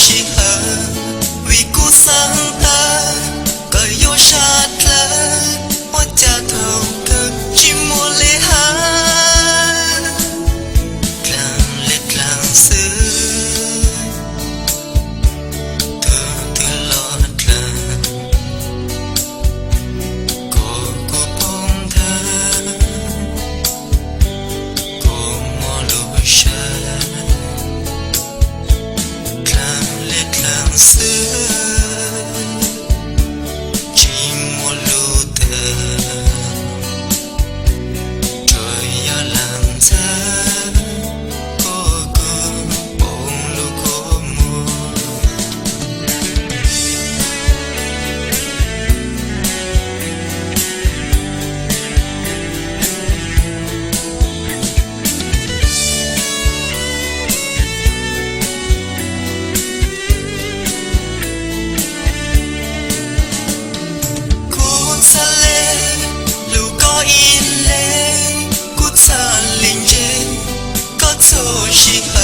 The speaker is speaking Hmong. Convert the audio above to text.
sij hawm, vim kuv xav tawm kom yuav sab dlawg, ua cas thaum kawg tsis muaj li hais. Dlaag le dlaag xwb, tug twg los dlaag, kuv kuj poob ntawd, kuv muaj lub sab. Dlaag le dlaag xwb, tsis muaj lub tawg, tsuas yog lam ntxhab, kuv kuj poob lub kua muag. Kuv txhad le lug koj ib leeg, kuv txhad le ntseeg koj txhua sij hawm.